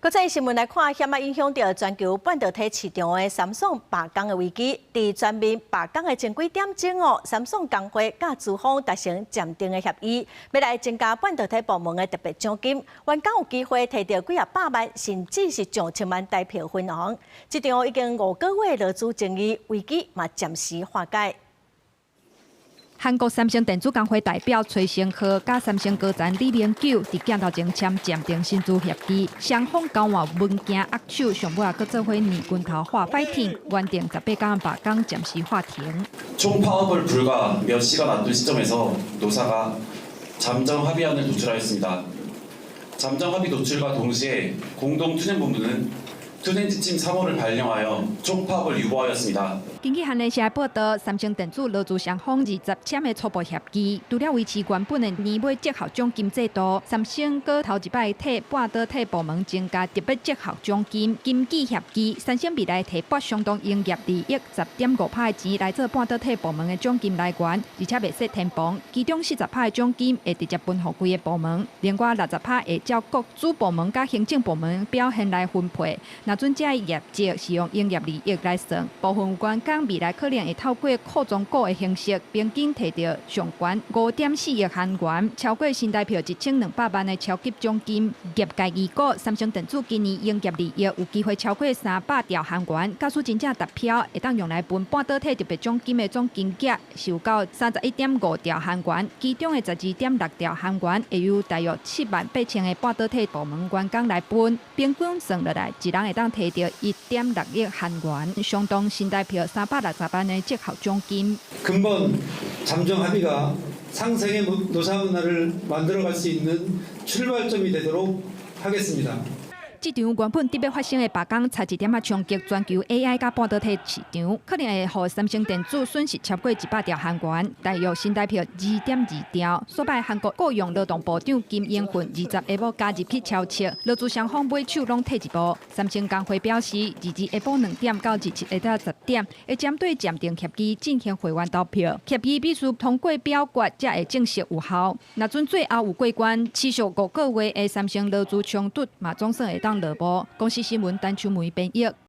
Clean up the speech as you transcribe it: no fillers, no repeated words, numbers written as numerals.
國際新聞來看，險仔影響著全球半導體市場的三創罷工的危機。佇全面罷工的前幾點鐘哦，三創工會佮資方達成暫定的協議，欲來增加半導體部門的特別獎金，員工有機會提著幾仔百萬，甚至是上千萬台幣分紅。這場已經5個月的勞資爭議危機嘛，暫時化解。韓國三星電子工會代表崔成浩佮三星高層李明久佇鏡頭前簽暫定薪資協議，雙方交換文件握手，上尾也閣做伙捏拳頭喊 fighting，原定18工罷工暫時喊停。 총파업을 불과 몇 시간 앞둔 시점에서 노사가 잠정 합의안을 도출하였습니다. 잠정 합의 도출과 동시에 공동투쟁본부는 투쟁 지침 3호를 발령하여 총파업을 유보하였습니다. 根據韓聯社報道，三星電子勞資雙方20簽的初步協議，除了維持原本的年尾績效獎金制度，三星閣頭一擺替半導體部門增加特別績效獎金。根據協議，三星未來提撥相當營業利益10.5趴的錢來做半導體部門的獎金來源，而且袂設天棚。其中40趴的獎金會直接分予規个部門，另外60趴會照各主部門佮行政部門表現來分配。若準這業績是用營業利益來算，部分員工未來可能會透過擴充股的形式，平均提著上懸5.4億韓元，超過新台幣1200萬的超級獎金。業界預估，三星電子今年營業利益有機會超過300兆韓元，假使真正達標，會當用來分半導體特別獎金的總金額是有夠31.5兆韓元，其中的12.6兆韓元會由大約7萬8千个半導體部門員工來分，平均算落來，一人會當提著1.6億韓元，相當新台幣360萬的績效獎金。 금번 잠정 합의가 상생의 노사문화를 만들어갈 수 있는 출발점이 되도록 하겠습니다. 這場原本佇欲發生的罷工，差一點仔衝擊全球 AI 佮半導體市場，可能會予三星電子損失超過100兆韓元，大約新台幣2.2兆。煞擺韓國雇傭勞動部長金英訓20下晡加入去敲尺，勞資雙方每手攏退一步。三星工會表示，22下晡2點到27下晝10點，會針對暫定協議進行會員投票，協議必須通過表決才會正式有效。若準最後有過關，持續5個月的三星勞資衝突嘛，總算會當落幕。公視新聞陳秋梅編譯。